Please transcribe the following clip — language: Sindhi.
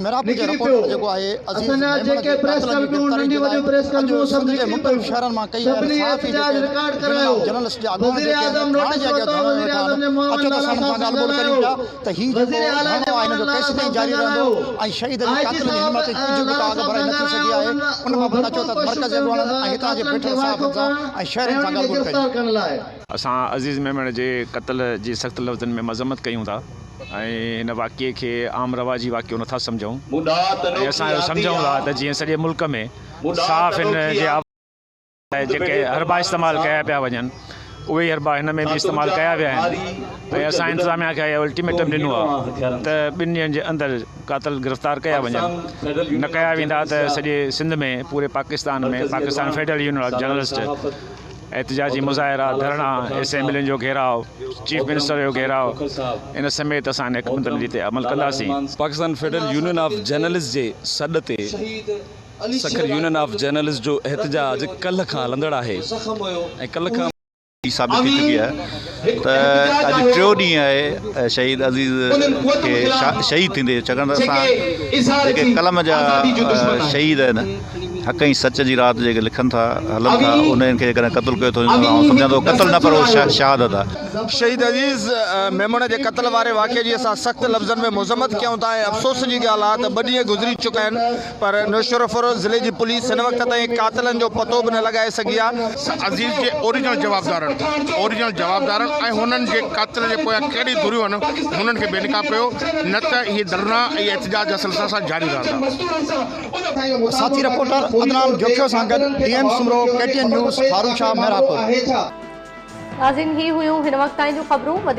محرابپور جي رپورٽر جيڪو آهي عزيز ميمڻ جي قاتلن جي گرفتاري جي لاء اڄ سنڌ جي مختلف شهرن مان ڪئي آيل صحافي جيڪي آهن يونين آف جرنلسٽ جا اڳواڻ جيڪي آهن ٿاڻي جي اڳيان ڌرڻو هڻي ويٺا آهن اچو ته اسان انهن سان ڳالهه ٻولهه ڪريون پيا ته هي جيڪو ڌرڻو آهي ان جو ڪيسيتائين جاري رهندو ۽ شهيد جي قاتلن جي هن مهل تائين ڪجهه به ڪا اڳڀرائي نه ٿي سگهي آهي ان بابت اچو ته مرڪزي اڳواڻن ۽ هتان جي بيٺل صحافين سان ۽ شهرين سان ڳالهه ٻولهه ڪريون. اسان عزيز ميمڻ جي قتل جي سخت لفظن ۾ مذمت ڪيون ٿا. ۽ هن واقعي کي عام رواجي واقعو نٿا سمجهون ۽ اسان اهو سمجهون ٿا ته جيئن سڄي ملڪ ۾ صحافين جي آواز لاء جيڪي حربا استعمال ڪيا پيا وڃن اهي ئي حربا هن ۾ به استعمال ڪيا ويا آهن ۽ اسان انتظاميا کي اهو الٽيميٽم ڏنو آهي ته ٻن ڏينهن جي اندر قاتل گرفتار ڪيا وڃن نه ڪيا ويندا ته سڄي سنڌ ۾ پوري Pakistan ۾ Pakistan federal union of journalist احتجاجي مظاهرا، ڌرڻا، اسيمبلين جو گهيراء، چيف منسٽر جو گهيراء ان سميت اسان ان حڪمت عملي تي عمل ڪنداسين. Pakistan federal union of journalist جي سڏ تي سکر يونين آف جرنلسٽ جو احتجاج ڪلهه کان هلندڙ آهي ۽ ڪلهه کان. هي ثابت ٿي چڪي آهي ته اڄ ٽيو ڏينهن آهي شهيد عزيز کي شهيد ٿيندي ڇاڪاڻ ته اسان جيڪي قلم جا شهيد آهن حق ۽ سچ جي رات جيڪي لکن ٿا هلن ٿا انهن کي جيڪڏهن قتل ڪيو ٿو وڃي آئون سمجهان ٿو قتل نه پر اهو شهادت آهي. شهيد عزيز ميمڻ جي قتل واري واقعي جي اسان سخت لفظن ۾ مذمت ڪيون ٿا ۽ افسوس جي ڳالهه آهي ته ٻه ڏينهن گذري چڪا آهن پر نوشهروفيروز ضلعي جي پوليس هن وقت تائين قاتلن جو پتو به نه لڳائي سگهي آهي. عزيز جي اوريجنل جوابدارن اوريجنل جوابدارن ۽ هنن جي قاتل جي پويان ڪهڙي ڌريون آهن هنن کي بي نقاب ڪيو نه ته اهي ڌرڻا ۽ احتجاج جا سلسلا سان جاري رهندا. ساٿي رپورٽر عدنان جوکيو سان گڏ D M Soomro, K T N news, Tharushah, Mehrabpur. ناظرين هي هيون هن وقت تائين جون خبرون وڌيڪ.